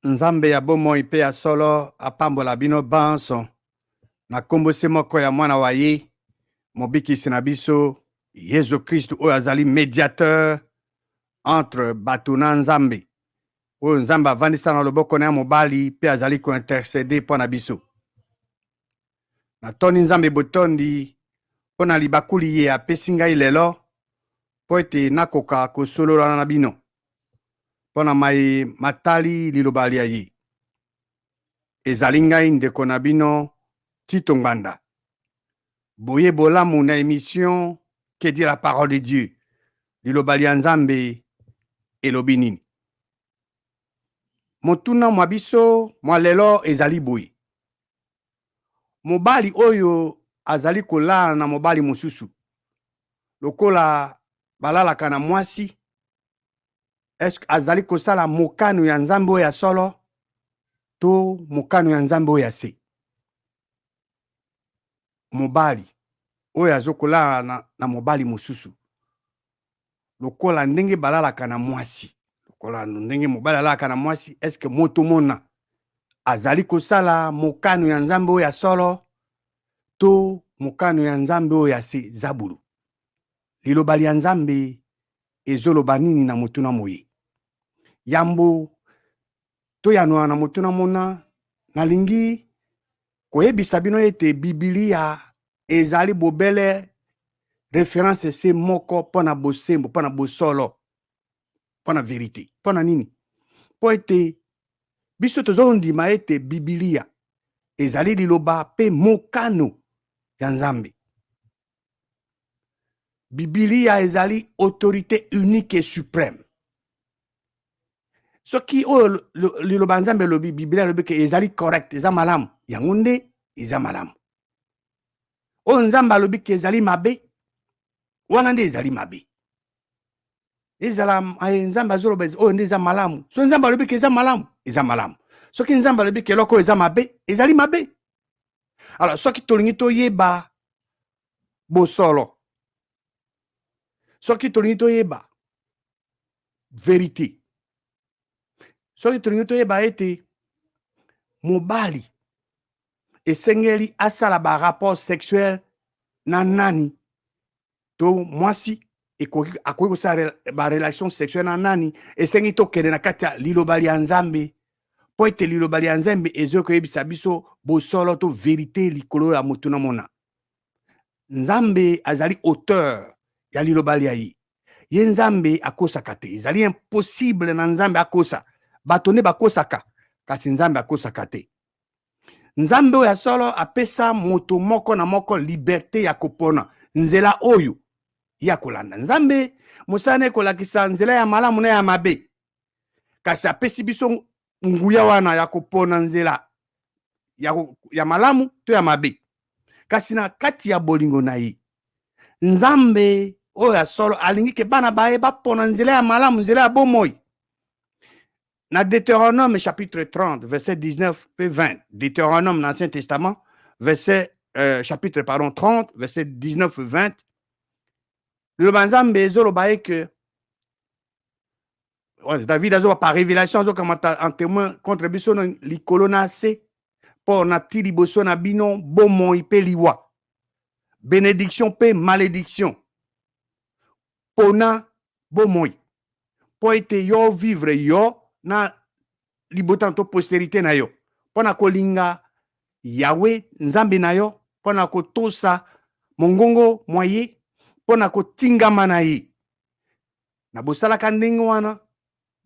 Nzambe ya bomoi mpe ya solo apambola bino banso na nkombo se moko ya Mwana wa ye, Mobikisi na biso Yezu Kristu, oyo azali mediateur entre bato na Nzambe, oyo Nzambe avandisa na loboko na ya mobali mpe azali kointercede mpo na biso. Natondi Nzambe botondi mpo na libaku liye apesi ngai lelo mpo ete nakoka kosolola na bino mpo na maye matali liloba lya ye. Ezali ngai ndeko na bino Tito Ngbanda. Boye bolamu na emission Que dit la parole de Dieu? Liloba lya Nzambe elobi nini? Motuna mwa biso mwa lelo ezali boye: mobali oyo azali kolala na mobali mosusu lokola balalaka na mwasi, est-ce azali kosala mokano ya Nzambe oyo ya solo to mokano ya Nzambe oyo ya se? Mobali oyo azokolala na mobali mosusu lokola ndenge balalaka na mwasi, lokola ndenge mobali alalaka na mwasi, est-ce moto mona azali kosala mokano ya Nzambe oyo ya solo to mokano ya Nzambe oyo ya se, zabulu? Liloba lya Nzambe ezoloba nini na motuna moye? Yambo toyanwa na motuna mona, nalingi koyebisa bino ete Bibilia ezali bobele référence se moko mpo na bosembo, mpo na bosolo, mpo na verité. Mpo na nini? Mpo ete biso tozondima ete Bibilia ezali liloba mpe mokano ya Nzambe. Bibilia ezali autorité unique et suprême. Soki oyo liloba Nzambe elobi, Biblia elobi ke ezali correct, eza malamu, yango nde eza malamu. Oyo Nzambe alobi ke ezali mabe, wana nde ezali mabe. Ezala Nzambe azoloba oyo nde eza malamu. Soki Nzambe alobi ke eza malamu, eza malamu. Soki Nzambe alobi ke eloko oyo eza mabe, ezali mabe. Alors soki tolingi toyeba bosolo, soki tolingi toyeba verité, soki tolingi toyeba ete mobali esengeli asala ba rapport sexuel na nani to mwasi akoki kosala ba relation sexuelle na nani, esengi tokende na kati ya liloba lya Nzambe, mpo ete liloba lya Nzambe ezoki koyebisa biso bosolo to verité likolo ya motuna mona. Nzambe azali auteur ya liloba lya ye. Ye Nzambe akosaka te. Ezali impossible na Nzambe akosa. Bato nde bakosaka, kasi Nzambe akosaka te. Nzambe oyo ya solo apesa moto moko na moko liberté ya kopona nzela oyo ya kolanda. Nzambe mosala na ekolakisa nzela ya malamu na ya mabe, kasi apesi biso nguya wana ya kopona nzela ya malamu to ya mabe. Kasi na kati ya bolingo na ye, Nzambe oyo ya solo alingi ke bana baye bapona nzela ya malamu, nzela ya bomoi. Na Deutéronome chapitre 30 verset 19 pe 20, Deutéronome na Ancien Testament, verset chapitre pardon 30 verset 19 20, liloba Nzambe ezoloba ye ke David azoba par révélation, azokamata en témoin contre biso na likolo na se, mpo na ti liboso na bino bomoi mpe liwa, bénédiction mpe malédiction. Pona bomoi mpo ete yo vivre, yo na libota to postérité na yo, mpo na kolinga Yawe Nzambe na yo, mpo na kotosa mongongo mwa ye, mpo na kotingama na ye. Na bosalaka ndenge wana,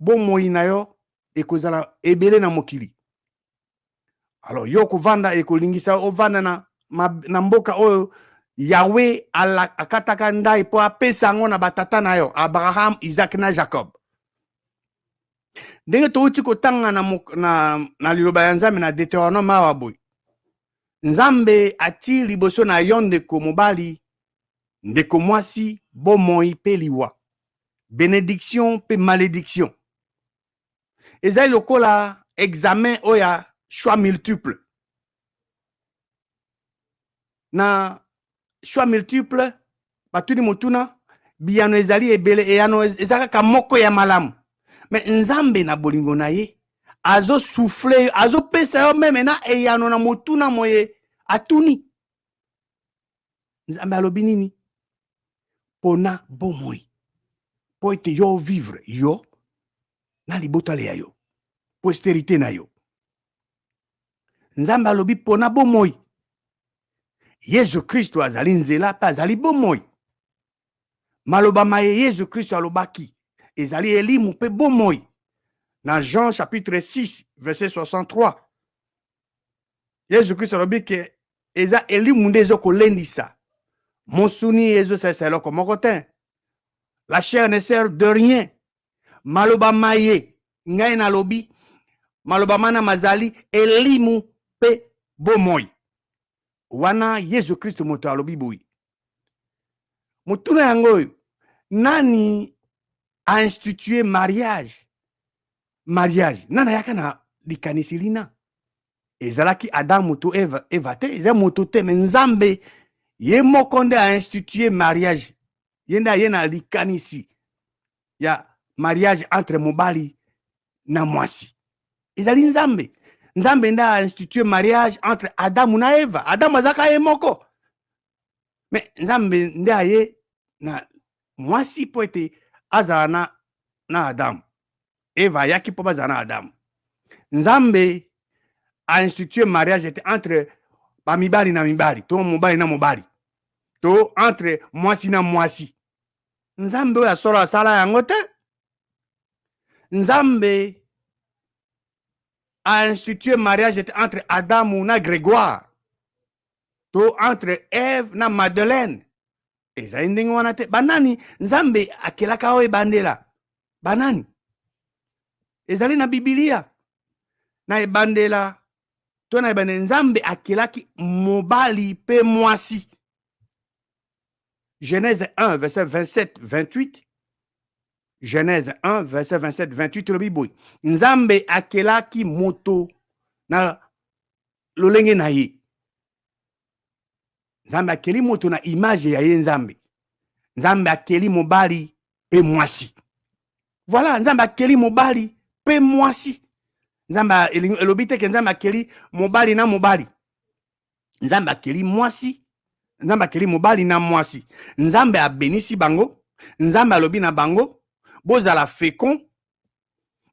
bomoi na yo ekozala ebele na mokili. Alors yo kovanda ekolingisa ovanda na mboka oyo Yahweh akataka ndai mpo apesa yango na batata na yo, Abraham, Isaac na Jacob. Ndenge touti kotanga na liloba ya Nzambe na Deutéronome awa boye, Nzambe ati liboso na yo, ndeko mobali, ndeko mwasi, bomoi mpe liwa, bénédiction mpe malédiction. Ezali lokola examen oyo ya choix multiple. Na choix multiple, batuni motuna, biyano ezali ebele, eyano eza kaka moko ya malamu. Me Nzambe na bolingo na ye Azosouffle, azopesa yo meme na eyano na motuna moye atuni. Nzambe alobi nini? Pona bomoi, mpo ete yo vivre, yo na libota ya yo, postérité na yo. Nzambe alobi pona bomoi. Yesu Kristo azali nzela mpe azali bomoi. Maloba maye Yesu Kristo alobaki ezali elimu mpe bomoi. Na Jean chapitre 6 verset 63, Yesu Kristo alobi ke eza elimu nde ezokolendisa, mosuni ezosalisa eloko moko te. La chair ne sert de rien. Maloba maye ngai nalobi, maloba mana mazali elimu mpe bomoi. Wana Yesu Kristo moto alobi boye. Motuna yango oyo: nani ainstitue mariage? Mariage, nani ayaka na likanisi lina? Ezalaki Adamu to Eva, Eva te, eza moto te, me Nzambe ye moko nde ainstitue mariage. Ye nde aye na likanisi ya mariage entre mobali na mwasi. Ezali Nzambe. Nzambe nde ainstitue mariage entre Adamu na Eva. Adamu azalaka ye moko, me Nzambe nde aye na mwasi mpo ete azala na Adamu. Eva ayaki mpo bazala na Adamu. Nzambe ainstitue mariage ete entre bamibali na mibali, to mobali na mobali, to entre mwasi na mwasi. Nzambe oyo asolo asala yango te. Nzambe ainstitue mariage ete entre Adamu na Grégoire, to entre Eve na Madeleine. Ezali ndenge wana te. Banani Nzambe akelaka oyo ebandela? Banani? Ezali na Bibilia. Na ebandela to na ebandela, Nzambe akelaki mobali mpe mwasi. Genèse 1 verset 27 28. Genèse 1 verset 27 28 elobi boye: Nzambe akelaki moto na lolenge na ye. Nzambe akeli moto na image ya ye. Nzambe, Nzambe akeli mobali mpe mwasi. Voilà, Nzambe akeli mobali mpe mwasi. Nzambe elobi te ke Nzambe akeli mobali na mobali. Nzambe akeli mwasi, Nzambe akeli mobali na mwasi. Nzambe abenisi bango. Nzambe alobi na bango: bozala fécond,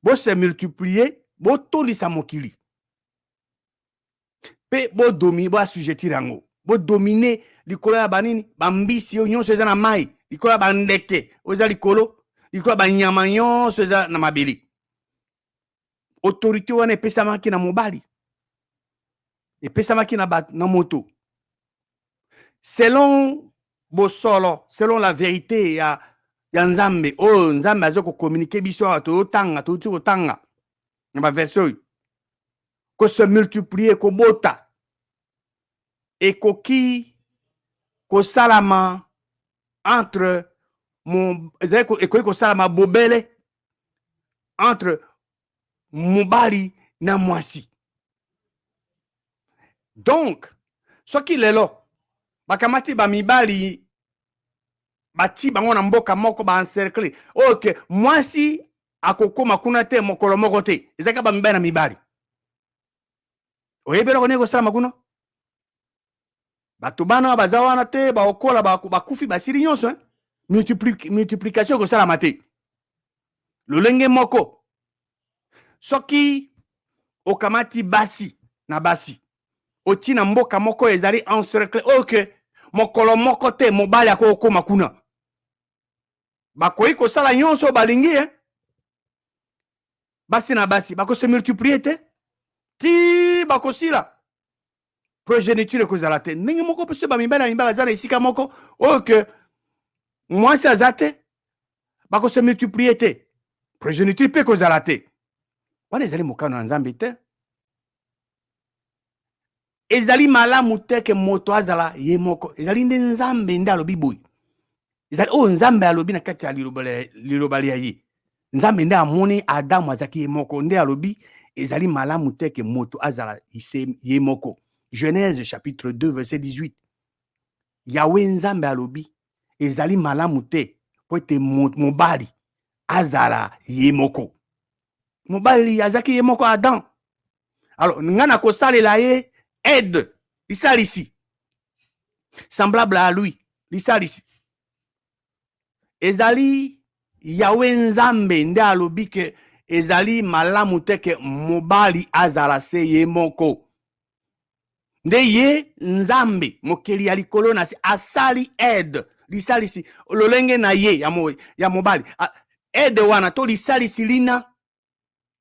bose multiplier, botondisa mokili mpe bodomi, boassujettir yango, bodomine likolo ya banini, bambisi oyo nyonso eza na mai, likolo ya bandeke oyo eza likolo, likolo ya banyama nyonso eza na mabele. Autorité wana epesamaki na mobali, epesamaki na moto. Selon bosolo, selon la vérité ya Nzambe oyo Nzambe aza kocommuniquer biso awa, toyotanga, touti kotanga na baverset oyo, kose multiplier, kobota, ekoki kosalama entre ekoki kosalama bobele entre mobali na mwasi. Donc soki lelo bakamati bamibali, bati bango na mboka moko, baencercle oyo ke mwasi akokóma kuna te mokolo moko te, ezalaka bamibali na mibali, oyebi eloko nini ekosalama kuna? Bato bana baza wana te, baokola, bakufi, basili nyonso, eh? Multiplication ekosalama te. Lolenge moko, soki okamati basi na basi, oti na mboka moko ezali encercle oyo ke mokolo moko te mobali akokóma kuna, bakoki kosala nyonso oyo balingi, eh? Basi na basi bakose multiplier te ti bakosila, progéniture ekozala te. Ndenge moko mpe, soki bamibali na mibali aza na esika moko oyo ke mwasi aza te, bakose multiplier te, progéniture mpe ekozala te. Wana ezali mokano ya Nzambe te. Ezali malamu te ke moto azala ye moko. Ezali nde Nzambe nde alobi boye. Ezali oyo Nzambe alobi na kati ya liloba ya ye. Nzambe nde amoni Adamu azalaki ye moko, nde alobi: ezali malamu te ke moto azala ye moko. Genèse chapitre 2 verset 18. Yawe Nzambe alobi: ezali malamu te po ete mobali azala ye moko. Mobali azalaki ye moko, Adam. Alors ngai nakosalela ye aide, lisalisi, semblable à lui. Lisalisi ezali Yawe Nzambe nde alobi ke ezali malamu te ke mobali azala se ye moko. Nde ye Nzambe, mokeli ya likolo na se, asali aide, lisalisi, lolenge na ye ya mobali. Aide wana to lisalisi lina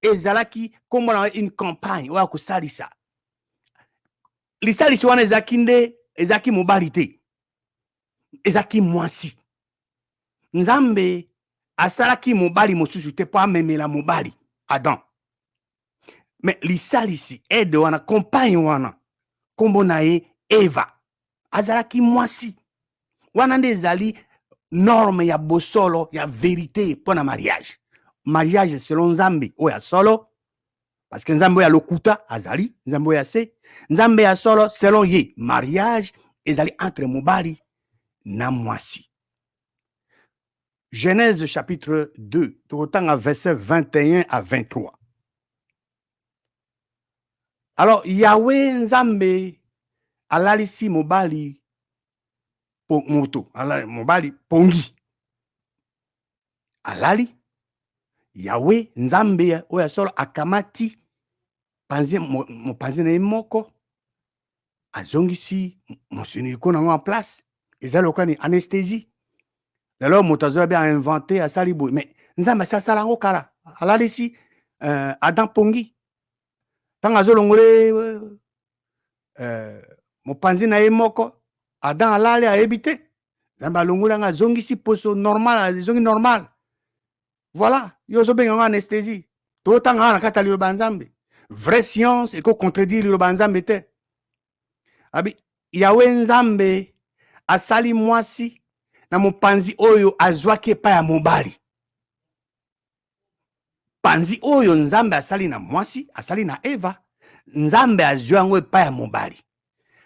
ezalaki nkombo na une compagne oyo akosalisa. Lisalisi wana ezalaki nde, ezalaki mobali te, ezalaki mwasi. Nzambe asalaki mobali mosusu te mpo amemela mobali Adam, mais lisalisi, aide wana, compagne wana, nkombo na ye Eva, azalaki mwasi. Wana nde ezali norme ya bosolo, ya vérité mpo na mariage. Mariage selon Nzambe oyo ya solo, parce que Nzambe oyo ya lokuta azali Nzambe oyo ya se. Nzambe ya solo, selon ye, mariage ezali entre mobali na mwasi. Genèse chapitre 2, tokotanga verset 21 à 23. Alors Yahweh Nzambe alalisi mobali po, moto alali, mobali pongi alali. Yahweh Nzambe oyo ya solo akamati panzi, mopanzi na ye moko, azongisi mosuni liko nango en place. Eza lokola ni anesthésie. Lelo moto azoya be ainvente, asali boye, mais Nzambe asi asala yango kala. Alalisi Adam pongi. Ntango azolongole mopanzi na ye moko, Adam alali, ayebi te. Nzambe alongoli yango, azongisi poso normal, ezongi normal. Voilà, yo ozobenga yango anesthésie. Totanga wana na kati ya liloba ya Nzambe. Vraie science ekocontredire liloba ya Nzambe te. Abi Yawe Nzambe asali mwasi na mopanzi oyo azwaki epai ya mobali. Panzi oyo Nzambe asali na mwasi, asali na Eva, Nzambe azwi yango epai ya mobali.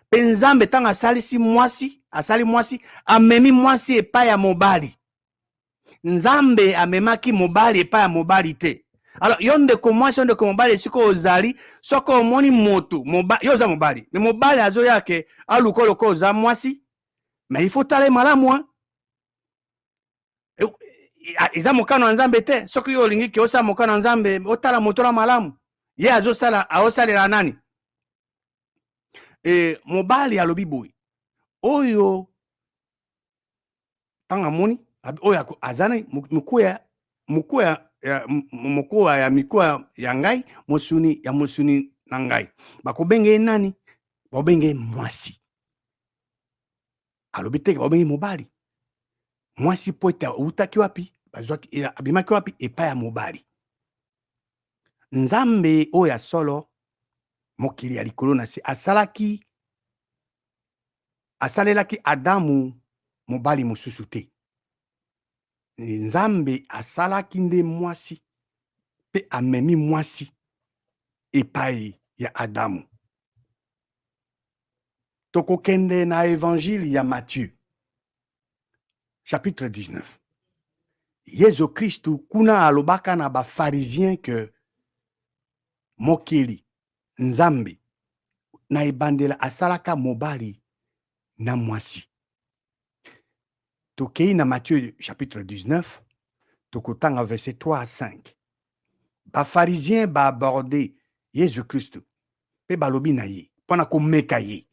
Mpe Nzambe ntango asalisi mwasi, asali mwasi, amemi mwasi epai ya mobali. Nzambe amemaki mobali epai ya mobali te. Alors yo ndeko mwasi, yo ndeko mobali, esika ozali, soki omoni moto yo oza mobali, mais mobali azoya ke aluka lokola oza mwasi, mais il faut tala ye malamu, hein? Eza mokano ya Nzambe te. Soki yo olingi ke osala mokano ya Nzambe, otala moto na malamu ye azosala, aosalela nani. Mobali alobi boye, oyo ntango amoni oyo aza na mokuwa ya mikuwa ya ngai, mosuni ya mosuni na ngai, bakobenge ye nani? Bakobenge ye mwasi. Alobi teke bakobenge mobali mwasi, po ete awutaki wapi? Bazwaki, abimaki wapi? Epai ya mobali. Nzambe oyo ya solo, mokili ya likolo na se, asalaki, asalelaki Adamu mobali mosusu te. Nzambe asalaki nde mwasi mpe amemi mwasi epai ya Adamu. Tokokende na évangile ya Matthieu chapitre 19. Yesu Kristu kuna alobaka na bapharisien ke mokili Nzambe na ebandela asalaka mobali na mwasi. Tokei na Matthieu chapitre 19, tokotanga verset 3 à 5. Bapharisien baaborde Yesu Kristu mpe balobi na ye mpo na komeka ye: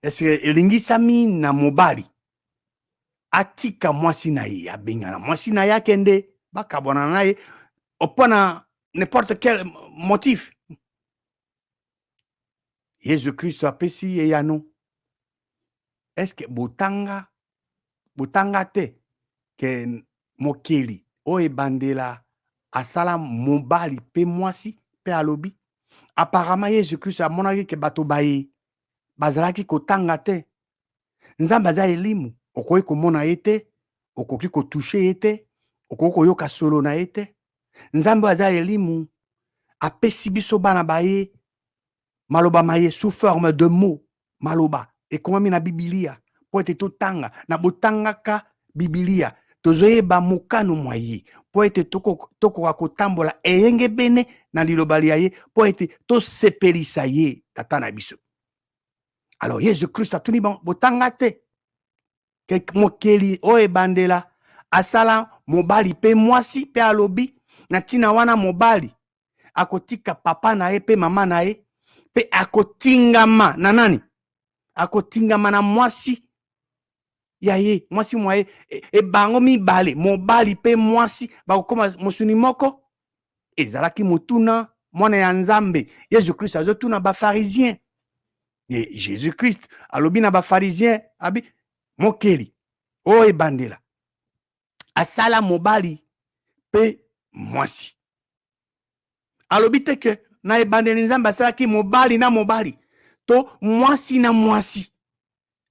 eske elingisami na mobali atika mwasi na ye, abengana mwasi na ye, akende, bakabwana na ye mpo na n'importe quel motif? Yesu Kristo apesi ye yano: eske botanga te ke mokeli oyo ebandela asala mobali mpe mwasi? Mpe alobi, apparemment Yesu Kristo amonaki ke bato baye bazalaki kotanga te. Nzambe aza elimu, okoki komona ye te, okoki kotouche ye te, okoki koyoka solo na ye te. Nzambe oyo aza elimu apesi biso bana baye maloba maye sous forme de mots, maloba ekomami na Bibilia mpo ete totanga. Na botangaka Bibilia, tozoyeba mokano mwa ye. mpo ete tokoka kotambola eyengebene na liloba lya ye, mpo ete tosepelisa ye Tata na biso. Alors Yesu Kristo atuni bango, botanga te ke mokeli oyo ebandela asala mobali mpe mwasi, mpe alobi na ntina wana mobali akotika papa na ye mpe mama na ye, mpe akotingama na nani? Akotingama na mwasi ya ye, mwasi mwa ye. Ebango mibale, mobali mpe mwasi, bakokoma mosuni moko. Ezalaki motuna mwana ya Nzambe Yesu Kristo azotuna bafarisien. E Jésus Christ alobi na bafarisien, abi mokeli oyo ebandela asala mobali mpe mwasi. Alobi te ke na ebandeli Nzambe asalaki mobali na mobali to mwasi na mwasi.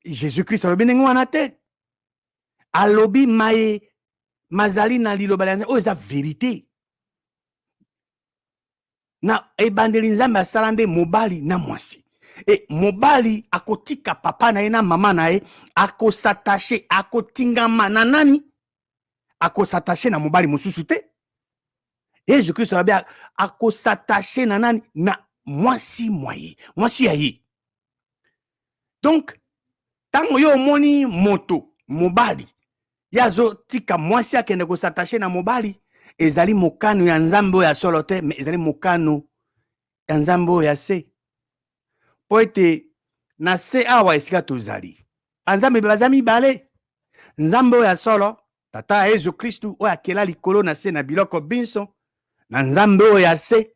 Jésus Christ alobi ndenge wana te. Alobi maye mazali na liloba lya Nzambe oyo eza verite. Na ebandeli Nzambe asala nde mobali na mwasi. E mobali akotika papa na ye na mama na ye, akos'attacher, akotingama na nani? Akos'attacher na mobali mosusu te. Yesu Kristo alobi akos'attacher na nani? Na mwasi mwa ye, mwasi ya ye. Donc ntango yo omoni moto mobali ye azotika mwasi akende kos'attacher na mobali, ezali mokano ya Nzambe oyo ya solo te, mais ezali mokano ya Nzambe oyo ya se. Mpo ete na se awa esika tozali, banzambe baza mibale: Nzambe oyo ya solo, Tata ya Yesu Kristu, oyo akela likolo na se na biloko binso, na Nzambe oyo ya se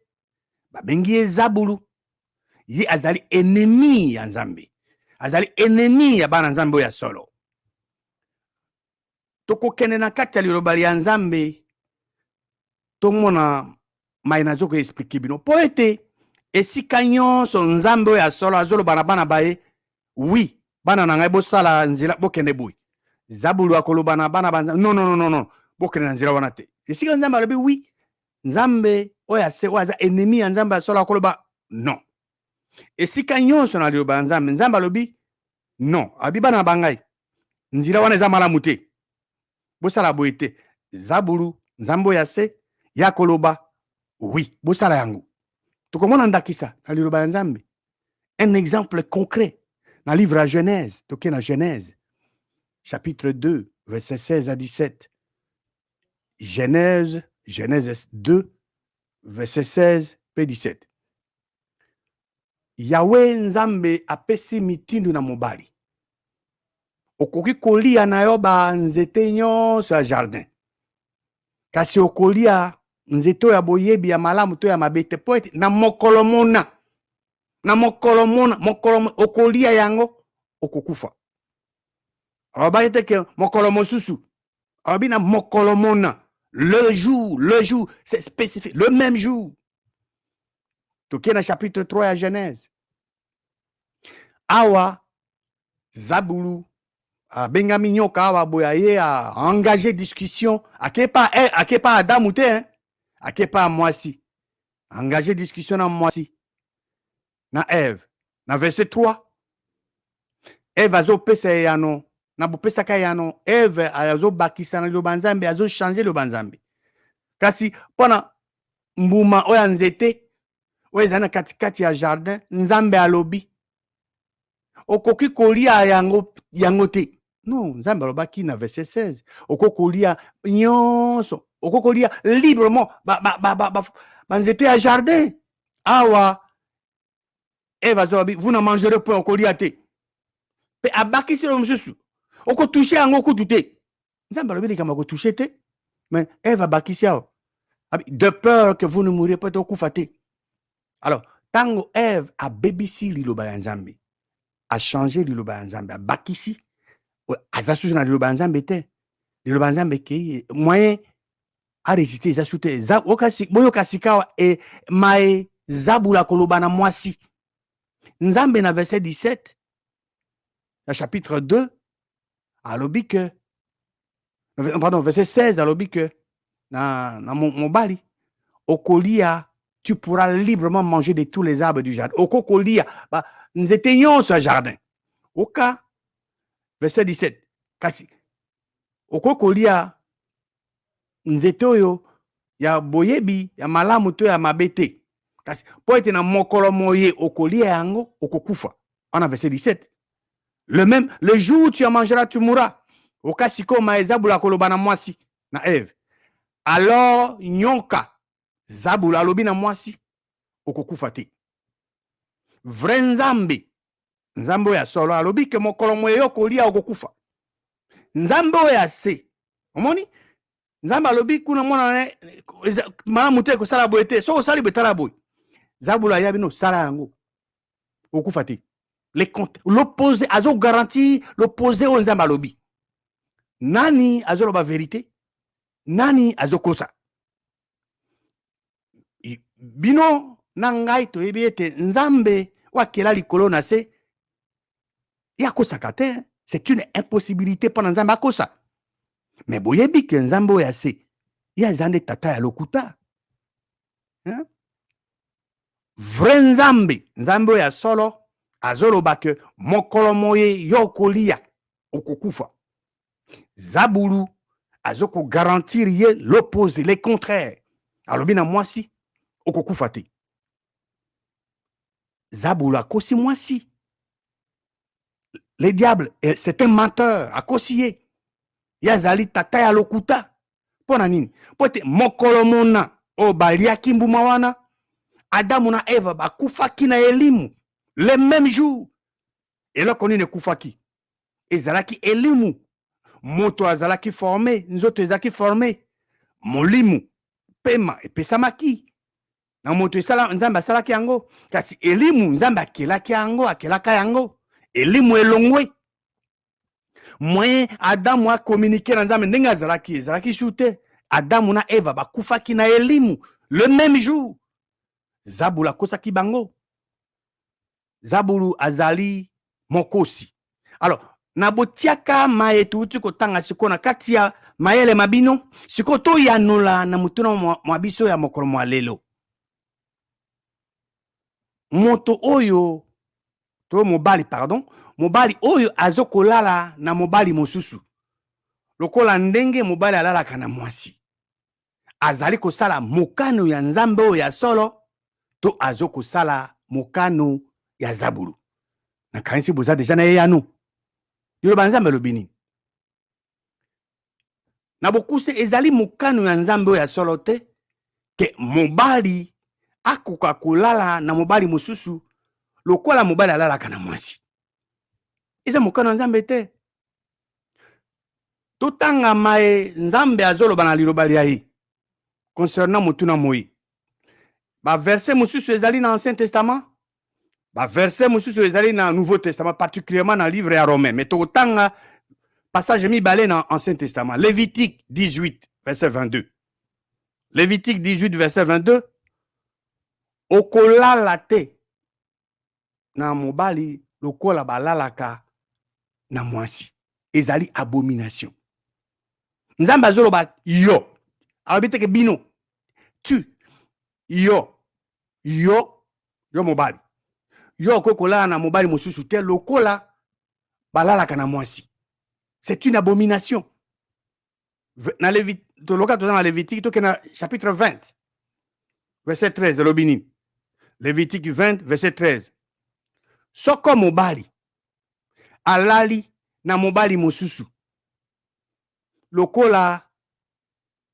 babengi ye Zabulu. Ye azali ennemi ya Nzambe, azali ennemi ya bana Nzambe oyo ya solo. Tokokende na kati ya liloba ya Nzambe, tomona mai nazo koexpliquer bino, mpo ete esika nyonso Nzambe oyo ya solo azoloba na bana baye: "Oui, bana na ngai, bosala nzela, bokende boye." Zabulu akoloba na bana ba Nzambe: "Non, non, non, non, bokende na nzela wana te." Esika Nzambe alobi oui, Nzambe oyo ase, oyo aza ennemi ya Nzambe ya solo, akoloba non. Esika nyonso na liloba ya Nzambe, Nzambe alobi non, alobi: "Bana na bangai, nzela wana eza malamu te, bosala boye te." Zabulu, Nzambe oyo ase, ya koloba: "Oui, bosala yango." Tokomona ndakisa na liloba ya Nzambe, un exemple concret na livre ya Genèse. Toke na Genèse chapitre 2, verset 16 à 17. Genèse 2, verset 16 mpe 17. Yawe Nzambe apesi mitindo na mobali: "Okoki kolia na yo banzete nyonso ya jardin, kasi okolia nzete oyo ya boyebi ya malamu to ya mabe te, mpo ete na mokolo mona, na mokolo mona, mokolo okolia yango, okokufa." Alobaki te ke mokolo mosusu, alobi na mokolo mona, le jour, le jour, c'est spécifique, le même jour. Tokei na chapitre 3 ya Genèse. Awa Zabulu abengami nyoka awa boye, aye aengager discussion, akepa eh, akepa Adamu te, hein? Akepa mwasi, engage discussion na mwasi, na Eve. Na verset 3, Eve azopesa eyano. Na bopesaka eyano, Eve azobakisa na liloba Nzambe, azochanger liloba Nzambe. Kasi mpona mbuma oyo ya nzete oyo ezali na katikati ya jardin, Nzambe alobi okoki kolia yango, yango te. Non, Nzambe alobaki na verset 16: okoki kolia nyonso, okoki kolia librement banzete ya jardin. Awa Eve azolobi: "Vous n'en mangerez point." Okolia te. Mpe abakisi oyo mosusu: okotoucher yango kutu te. Nzambe alobi likambo ya kotoucher te, mais Eve abakisi awa: "De peur que vous ne mourriez pas." Tokufa te. Alors ntango Eve abebisi liloba ya Nzambe, achanger liloba ya Nzambe, abakisi, aza susu na liloba ya Nzambe te. Liloba ya Nzambe ekei, moyen arésister eza su te. Boyoka sika e mae Zabula koloba na mwasi Nzambe na verset 17 na chapitre 2, alobi ke, pardon, verset 16, alobi ke na mobali: "Okolia, tu pourras librement manger de tous les arbres du jardin." Okokolia ba nzete nyonso ya jardin. Oka verset 17: kasi okoki kolia. nzete oyo ya boyebi ya malamu to ya mabe te, kasi mpo ete na mokolo moye okolia yango, okokufa. Wana verset 17. Le même le jour où tu en mangeras, tu mourras. Oka sikoyo maye zabulu akoloba na mwasi, na Eve. Alors nyoka zabulu alobi na mwasi: okokufa te. Vrai Nzambe, Nzambe oyo ya solo, alobi ke mokolo moye yo kolia, okokufa. Nzambe oyo ya se, omoni, Nzambe alobi kuna mwana malamu te kosala boye te, soki osali boye, tala boye. Zabulu aya bino: sala yango, okokufa te. L'opposé, azogarantir l'opposé oyo Nzambe alobi. Nani azoloba vérité? Nani azokosa? Bino na ngai toyebi ete Nzambe oyo akela likolo na se, ye akosaka te. C'est une impossibilité mpo na Nzambe akosa. Mais boyebi ke Nzambe oyo ya se, ye aza nde tata ya lokuta, hein? Vrai Nzambe, Nzambe oyo ya solo, azoloba ke mokolo moye yo okolia, okokufa. Zabulu azokogarantir ye l'opposé, le contraire. Alobi na mwasi: okokufa te. Zabulu akosi mwasi. Le diable, c'est un menteur. Akosi ye, ye azali tata ya lokuta. Mpo na nini? Mpo ete mokolo mona oyo baliaki mbuma wana, Adamu na Eva bakufaki na elimu le même jour. Eloko nini ekufaki? Ezalaki elimu. Moto azalaki formé, nzoto ezalaki formé, molimo, pema epesamaki na moto, esala Nzambe asalaki yango. Kasi elimu, Nzambe akelaki yango, akelaka yango, elimu elongwe. Moyen Adamu acommuniquer na Nzambe ndenge azalaki, ezalaki su te. Adamu na Eva bakufaki na elimu le même jour. Zabulu akosaki bango. Zabulu azali mokosi. Alors, na botiaka maye touti kotanga sikoyo na kati ya mayele ma bino, sikoyo toyanola na motuna mwa biso ya mokolo mwa lelo. Moto oyo to mobali, pardon, mobali oyo azokolala na mobali mosusu lokola ndenge mobali alalaka na mwasi, azali kosala mokano ya Nzambe oyo ya solo to azokosala mokano ya zabulu? Nakanisi boza déjà na eyano. Liloba Nzambe elobi nini? Na bokuse, ezali mokano ya Nzambe oyo ya solo te ke mobali akoka kolala na mobali mosusu lokola mobali alalaka na mwasi. Eza mokano ya Nzambe te. Totanga maye Nzambe azoloba na liloba lia ye concernant motuna moi. Baverset mosusu ezali na Ancien Testament, baverset mosusu ezali na Nouveau Testament, particulièrement na livre ya Romain. Mais tokotanga passage mibale na Ancien Testament. Lévitique 18 verset 22. Lévitique 18 verset 22: okolala te na mobali lokola balalaka na mwasi, ezali abomination. Nzambe azoloba yo, alobi teke bino, tu, yo, yo, yo mobali, yo okoki kolala na mobali mosusu te lokola balalaka na mwasi. C'est une abomination. Na Lévi, toloka, toza na Lévitique, tokende na chapitre 20 verset 13. Elobi nini? Lévitique 20 verset 13: soko mobali alali na mobali mosusu lokola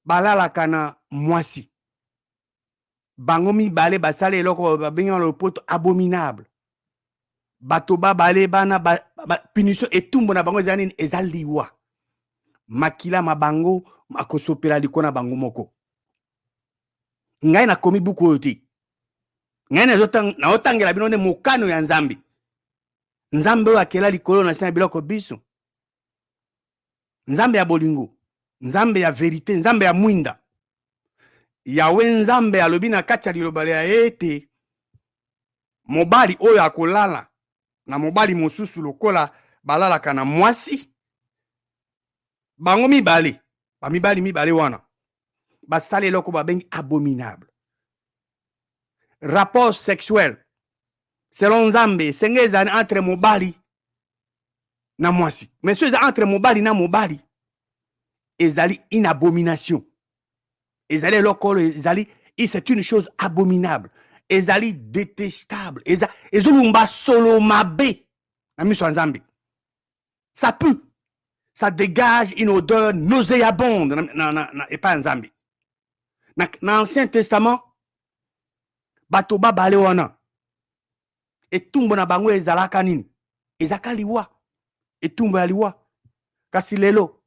balalaka na mwasi, bango mibale basala eloko babengi na lopoto abominable. Bato babale bana ba, punition, etumbu na bango eza nini? Eza liwa. Makila ma bango akosopela likolo na bango moko. Ngai nakomi buku oyo te. Ngai naotangela bino nde mokano ya Nzambe, Nzambe oyo akela likolo na se na biloko biso, Nzambe ya bolingo, Nzambe ya vérité, Nzambe ya mwinda. Yawe Nzambe alobi na kati ya liloba ya ye ete mobali oyo akolala na mobali mosusu lokola balalaka na mwasi, bango mibale, bamibali mibale wana basala eloko babengi abominable. Rapport sexuel selon Nzambe esenge ezali entre mobali na mwasi, mais so eza entre mobali na mobali, ezali une abomination. Ezali eloko oyo ezali, c'est une chose abominable, ezali détestable, eza ezolumba solo mabe na miso ya Nzambe. Ça pue, ça dégage une odeur nauséabonde na epai ya Nzambe. Na Ancien Testament, bato babale wana, etumbu na bango ezalaka nini? Ezalaka liwa, etumbu ya liwa. Kasi lelo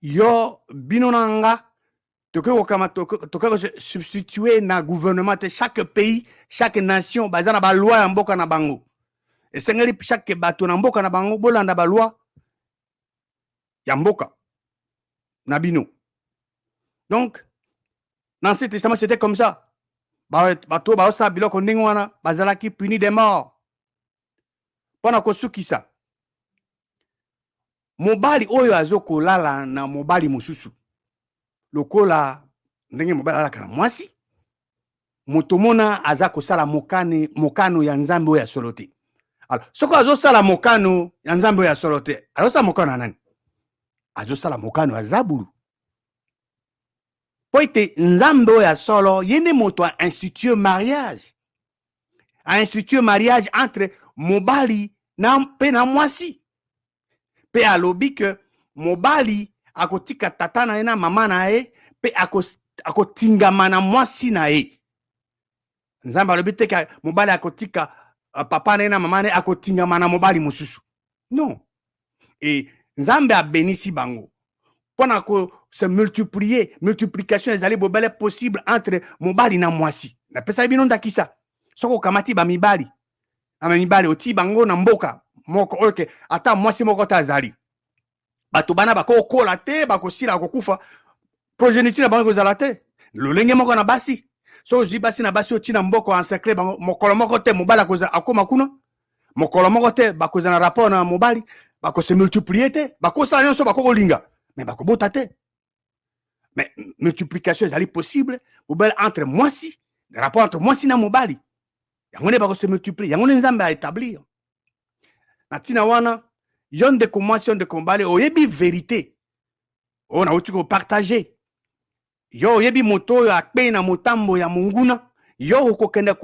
yo, bino na nga, tokoki kokama, tokoki kosubstituer na gouvernement te. Chaque pays, chaque nation baza na baloi ya mboka na bango. Esengeli chaque bato na mboka na bango bolanda baloi ya mboka na bino. Donc dans Ancien Testament, c'était comme ça. Bato baosala biloko ndenge wana bazalaki puni de mort. Mpo na kosukisa, mobali oyo azokolala na mobali mosusu, lokola ndenge mobali alalaka na mwasi, moto mona aza kosala mokane, mokano ya Nzambe oyo ya solo te. Alors soki azosala mokano ya Nzambe oyo ya solo te, azosala mokano ya nani? Azosala mokano ya zabulu, mpo ete Nzambe oyo ya solo, ye nde moto ainstitue mariage, ainstitue mariage entre mobali na mpe na mwasi. Mpe alobi ke mobali akotika tata na ye na mama na ye mpe akotingama na mwasi na ye. Nzambe alobi te ke mobali akotika papa na ye na mama na ye, akotingama na mobali mosusu. Non. E Nzambe abenisi bango mpona ko se multiplier. Multiplication ezali bobele possible entre mobali na mwasi. Napesaki bino ndakisa: soki okamati bamibali na bamibali, otii bango na mboka moko oyo ke ata mwasi moko te azali, bato bana bakokola te, bakosila, kokufa, progéniture na bango ekozala te. Lolenge moko na basi, soki ozwi basi na basi, otii na mboka, encercle bango, mokolo moko te mobali akóma kuna, mokolo moko te bakozala na rapport na mobali, bakose multiplier te. Bakosala nyonso bakokolinga, mais bakobota te. Mais multiplication ezali possible bobele entre mwasi, rapport entre mwasi na mobali, yango nde bakose multiplier, yango nde Nzambe aétablir. Na ntina wana, yo ndeko mwasi, yo ndeko mobali, oyebi vérité oyo nauti kopartager. Yo oyebi moto oyo akpei na motambo ya monguna, yo okokende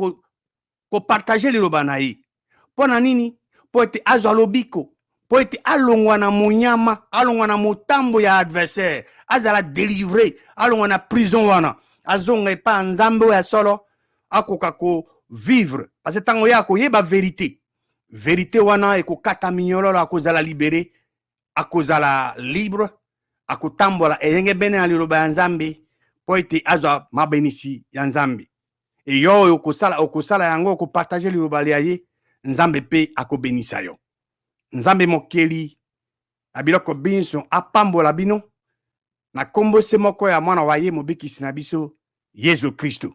kopartager liloba na ye. Mpo na nini? Mpo ete azwa lobiko, mpo ete alongwa na monyama, alongwa na motambo ya adversaire, azala délivré, alongwa na prison wana, azonga epai ya Nzambe oyo ya solo, akoka kovivre. Parce ntango ye akoyeba vérité, vérité wana ekokata minyololo, akozala libéré, akozala libre, akotambola eyenge bene ya liloba ya Nzambe, mpo ete azwa mabenisi ya Nzambe. Eyo oyo okosala, okosala yango, okopartager liloba lia ye, Nzambe mpe akobenisa yo. Nzambe mokeli na biloko binso apambola bino na nkombo se moko ya Mwana wa ye, Mobikisi na biso, Yesu Kristo.